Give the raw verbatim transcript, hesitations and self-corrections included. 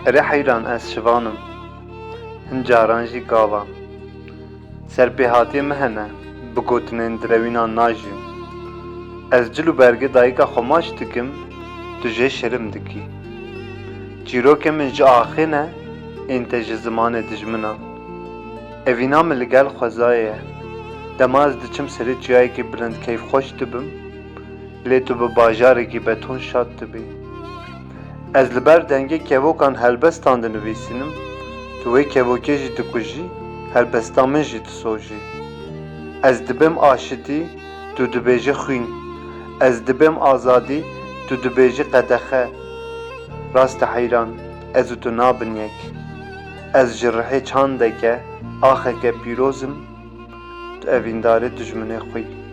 Erê heyran ez şivan im, hin caran jî gav a. Serpêhatiyê min hene, bi gotinên direwînan najîm. Ez cil û bergê dayika xwe maç dikim, tu jê şerm dikî. Çîrokê min ji axê ne, ên te ji zimanê dijminan. Evîna min li gel xwezayê ye. Dema ez diçim serê çiyayekî bilind keyfxweş dibim, lê tu bi bajarekî beton şad dibî. Ez li ber dengê kevokan helbestan dinivîsînim, tu wê kevokê jî dikujî, helbesta min jî disojî. Ez dibêm aşitî, tu dibêjî xwîn. Ez dibêm azadî, tu dibêjî qedexe. Rast e heyran, ez û tu nabin yek. Ez ji rihê çandeke, axeke pîroz im, tu evîndarê dijminê xwe yî.